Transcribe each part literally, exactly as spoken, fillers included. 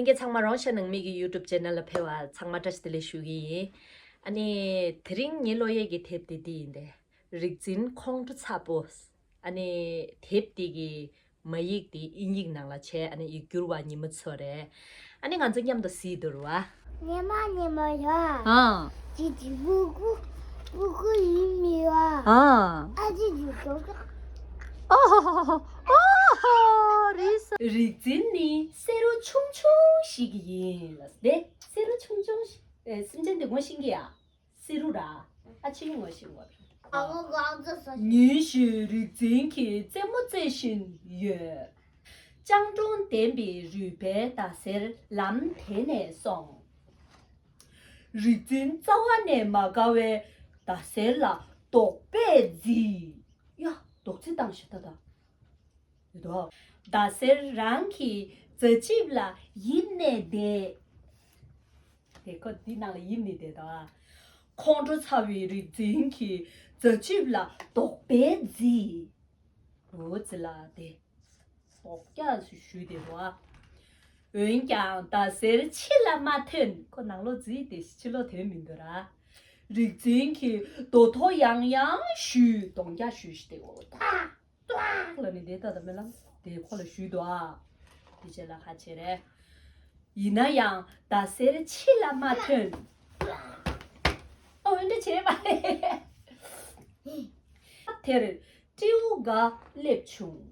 ལྷན་རྒྱས་ཚང་མ་རོང་ཤ་ནང་མི་གི་YouTube channel་ལ་ཕེབས་པ་ཚང་མ་བཀྲ་ཤིས་བདེ་ལེགས་ཞུ་གི་ཡིན། ཨ་ནི་དེ་རིང་ངའི་ཀློག་ཡས་ཀྱི་དེབ་དེ་འདི་ཡིན་ཏེ། རིག་འཛིན་ཁོང་ཁྲོ་ཚ་པོ། ཨ་ནི་དེབ་འདི་གི་མ་ཡིག་དེ་དབྱིན་ཡིག་ནང་ལ་བྱས། ཨ་ནི་ཡིག་སྒྱུར་བ་ཉི་མ་མཚོ་རེད། ཨ་ནི་ང་ཚོ་མཉམ་དུ་གཟིགས་འདུག་ར། ཉི་མ་ཉི་མ་ཡ། ཨ། ཅི་ཅི་བུ་གུ་བུ་གུ་ཡིན་མི་ཡ། ཨ། ཨ་ཅི་ཅི་ཏོ་ཏོ། ཨོ་ཧོ་ཧོ་ཧོ། ཨོ་ཧོ། རིག་འཛིན་ནི་བསེ་རུ་ཆུང་ཆུང་ཞིག་ཡིན་ལ། དེ་བསེ་རུ་ཆུང་ཆུང་ཞིག་ཨེ། སེམས་ཅན་དེ་ངོ་ཤེས་ཀྱི་ཡ། བསེ་རུ་ར། ཨ་ཕྱི་ངོ་ཤེས་ངོ་ར། ཉིན་ཞིག་རིག་འཛིན་གྱིས་རྩེད་མོ་རྩེ་བཞིན་ཡོད། སྤྱང་གྲུང་ལྡན་པའི་རུས་སྦལ་ཟླ་ཟེར་ལམ་དེད་ནས་སོང་། རིག་འཛིན་རྩ་བ་ནས་མ་དགའ་བས་ཟླ་ཟེར་ལ་རྡོག་པས་བརྫིས། ཡ། རྡོག་རྫིས་བཏང་ཞེ་ད་ད། ཟླ་ཟེར་རང་གི་རྫ་ཆིབས་ལ་ཡིབ་ནས་བསྡད། དེ་ཁོ་འདི་ནང་ལ་ཡིབ་ནས་བསྡད་དོ། ཁོང་ཁྲོ་ཚ་བའི་རིག་འཛིན་གྱིས་རྫ་ཆིབས་ལ་རྡོག་པས་བརྫིས། འོ་ཙི་ལ་དེ། རྡོག་རྒྱག་ཞུས་བསྡད་དོ། འོན་ཀྱང་ཟླ་ཟེར་ཕྱི་ལ་མ་ཐོན། ཁོ་ནང་ལོགས་བརྫིས་ཏེ་ཕྱི་ལོགས་ཐོན་མི་འདུག་ར། རིག་འཛིན་གྱིས་རྡོ་ཐོ་ཡང་ཡང་གཞུས། རྡོག་རྒྱག་ཞུས་བསྡད་དོ། ཏག་ཏག་ལ་ནི་དེ་ལྟ་དང་སྨོན་ལམ་དེ་ཁོ་ལ་ཞུས་དོ། ཨ། དེ་རྗེས་ལ་ཁ་ཆེ་རེད། ཡིན་ན་ཡང་ཟླ་ཟེར་ཕྱི་ལ་མ་ཐོན། ཨོ་འདི་བྱས་པ་རེད། དེར་སྤྲེའུ་འགའ་སླེབས་བྱུང་།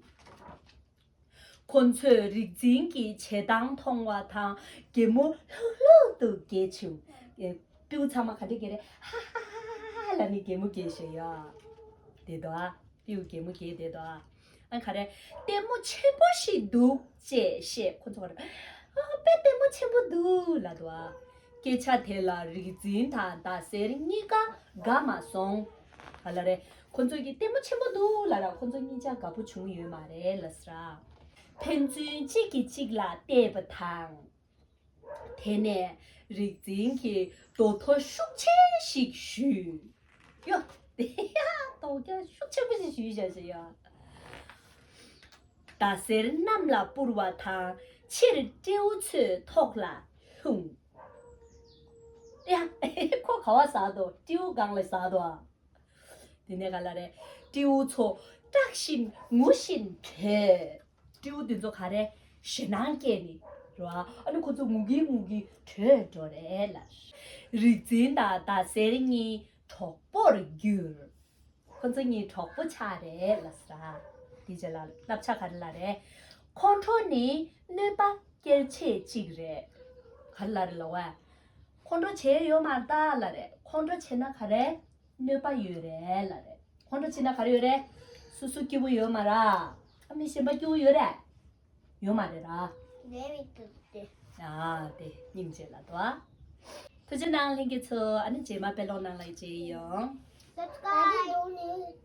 ཁོ་ཚོས་རིག་འཛིན་གྱི་བྱེད་སྟངས་མཐོང་བ་དང་གད་མོ་ལྷུག་ལྷུག་ཏུ་བགད་བྱུང་། ཨེ། སྤྲེའུ་ཚང་མ་ག་འདྲ་བགད་རེད། ཧ་ཧ་ཧ་ཧ་ལ་ནི་གད་མོ་བགད་བཞིན་ཡོད། དེ་དོ། ཨ། སྤྲེའུ་གད་མོ་བགད་བསྡད་དོ། ཨ། ག་རེ། ལྟད་མོ་ཆེན་པོ་ཞིག་འདུག་ཅེས་བཤད། ཁོ་ཚོ་ག་རེ། ཨ། དཔེ་ལྟད་མོ་ཆེན་པོ་འདུག་ལབ་འདུག་ཨ། སྐད་ཆ་དེ་ལ་རིག་འཛིན་དང་ཟླ་ཟེར་གཉིས་ཀ་དགའ་མ་སོང་། ག་ལ་རེ། ཁོ་ཚོ་གིས་ལྟད་མོ་ཆེན་པོ་འདུག་ལབ་ར། ཁོ་ཚོ་གཉིས་ཆ་དགའ་པོ་བྱུང་ཡོད་མ་རེད་ལབ་ཟེར། ཕན་ཚུན་གཅིག་གིས་གཅིག་ལ་བལྟས་པ་དང་། དེ་ནས་རིག་འཛིན་གྱིས་རྡོ་ཐོ་ཤུགས་ཆེ་ཞིག་གཞུས། ཡོ། རྡོག་རྒྱག་ཤུགས་ཆེན་པོ་ཞིག་གཞུས་བཞག་ཞིག་ཡོ། ཟླ་ཟེར་གནམ་ལ་སྤུར་བ་དང་ཕྱིར་སྤྲེའུ་ཚོའི་ཐོག་ལ་ལྷུང་། ཡ། ཁོ་ག་བ་ཟག་དོ། སྤྲེའུ་སྒང་ལ་ཟག་དོ་ཨ། དེ་ནས་ག་ལ་རེད། སྤྲེའུ་ཚོ་སྐྲག་བཞིན་ངུ་བཞིན་བྲོས། སྤྲེའུ་འདི་ཚོ་ག་རེ་ཞེད་སྣང་སྐྱེས་ནི་རེད་བ། ཨ་ནི་ཁོ་ཚོ་ངུ་གིན་ངུ་གིན་བྲོས་འགྲོ་རེད་ལ། རིག་འཛིན་དང་ཟླ་ཟེར་གཉིས་གྲོགས་པོར་གྱུར། ཁོ་ཚོ་གཉིས་གྲོགས་པོ་ཆགས་རེད་ལ་ཟེར། དེ་རྗེས་ལ་བསླབ་བྱ་ག་རེ་ལ་རེད། ཁོང་ཁྲོ་ནི་གནོད་པ་སྐྱེལ་བྱེད་ཅིག་རེད། ག་རེ་ལ་རེད་ལ་བ། ཁོང་ཁྲོ་བྱས་ཡོད་མ་རེད་ད་ལ་རེད། ཁོང་ཁྲོ་བྱས་ན་ག་རེ། གནོད་པ་ཡོད་རེད་ལ་རེད། ཁོང་ཁྲོ་བྱས་ན་ག་རེ་ཡོད་རེད། སོ་སོ་སྐྱིད་པོ་ཡོད་མ་རེད། ཨ། མི་གཞན་པ་སྐྱིད་པོ་ཡོད་རེད། ཡོད་མ་རེད་ར། ནས་མི་ཐུབ་སྟེ། ཨ། དེ་སྙིང་རྗེ་ལ་དོ། ཐུགས་རྗེ་གནང་ལྷན་རྒྱས་ཚོ། ཨ་ནི་རྗེས་མ་དཔེ་ཀློག་ནང་ལ་མཇལ་ཡོང་། Subscribe།